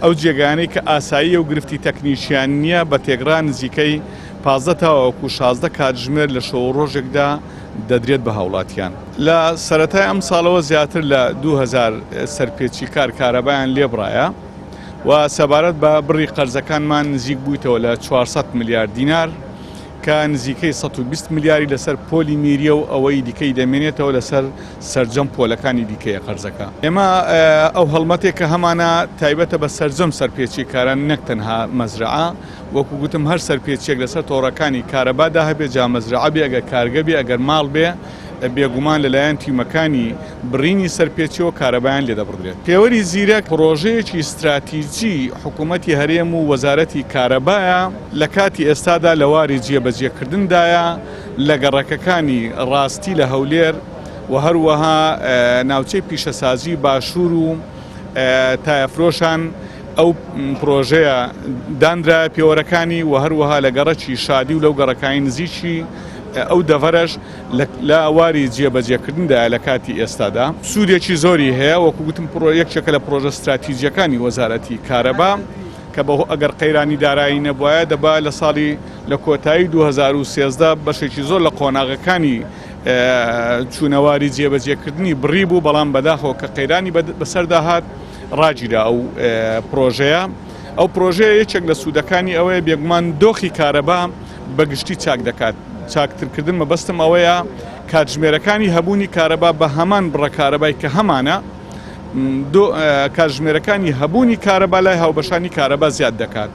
ئەو جێگایانەی کە ئاساییە و گرفتی تەکنیکیان نییە بە تێکڕا نزیکەی 15 تاوەکو 16 کاتژمێر لە شەو و ڕۆژێکدا دەدرێت بە هاوڵاتیان. لە سەرەتای ئەمساڵەوە زیاتر لە 2000 سەرپێچیکار کارەبایان لێبڕایە و سەبارەت بە بڕی قەرزەکانمان نزیک بوویتەوە لە 400 ملیار دینار کە نزیکەی 120 ملیاری لەسەر پۆلی میریە و ئەوەی دیکەی دەمێنێتەوە لەسەر سەرجەم پۆلەکانی دیکەیە قەرزەکە. ئێمە ئەو هەڵمەتێک کە هەمانە تایبەتە بە سەرجەم سەرپێچیکاران نەک تەنها مەزرەعە، وەکو گوتم هەر سەرپێچیەک لەسەر تۆڕەکانی کارەبادا هەبێ جا مەزرەعە بێ ئەگەر کارگە بێ ئەگەر ماڵ بێ بێگومان لەلایەن تیمەکانی بڕینی سەرپێچیەوە کارەبایان لێدەبڕدرێت. پێوەری زیرەک پڕۆژەیەکی ستراتیجی حکوومەتی هەرێم و وەزارەتی کارەبایە، لە کاتی ئێستادا لە واری جێبەجێکردندایە لە گەڕەکەکانی ڕاستی لە هەولێر و هەروەها ناوچەی پیشەسازی باشوور و تایەفرۆشان ئەو پرۆژەیە دانرایە پێوەرەکانی و هەروەها لە گەڕەکی شادی و لەو گەڕەکانی نزیکی ئەو دەڤەرەش لە واری جێبەجێکردندایە لە کاتی ئێستادا سوودێکی زۆری هەیە وەکو گوتم پرۆ یەکێکە لە پرۆژە ستراتیجیەکانی وەزارەتی کارەبا کە بەهۆ ئەگەر قەیرانی دارایی نەبوایە دەبا لە ساڵی لە کۆتایی 2013 بەشێکی زۆر لە قۆناغەکانی چوونەواری جێبەجێکردنی بڕی بوو بەڵام بەداخەوە کە قەیرانی بەسەردا هات ڕاگیرا ئەو پرۆژەیە ئەو پرۆژەیە یەکێک لە سوودەکانی ئەوەیە بێگومان دۆخی کارەبا بە گشتی چاک دەکات چاکترکردن مەبەستم ئەوەیە کاتژمێرەکانی هەبوونی کارەبا بە هەمان بڕە کارەبای کە هەمانە کاتژمێرەکانی هەبوونی کارەبا لای هاوبەشانی کارەبا زیاد دەکات.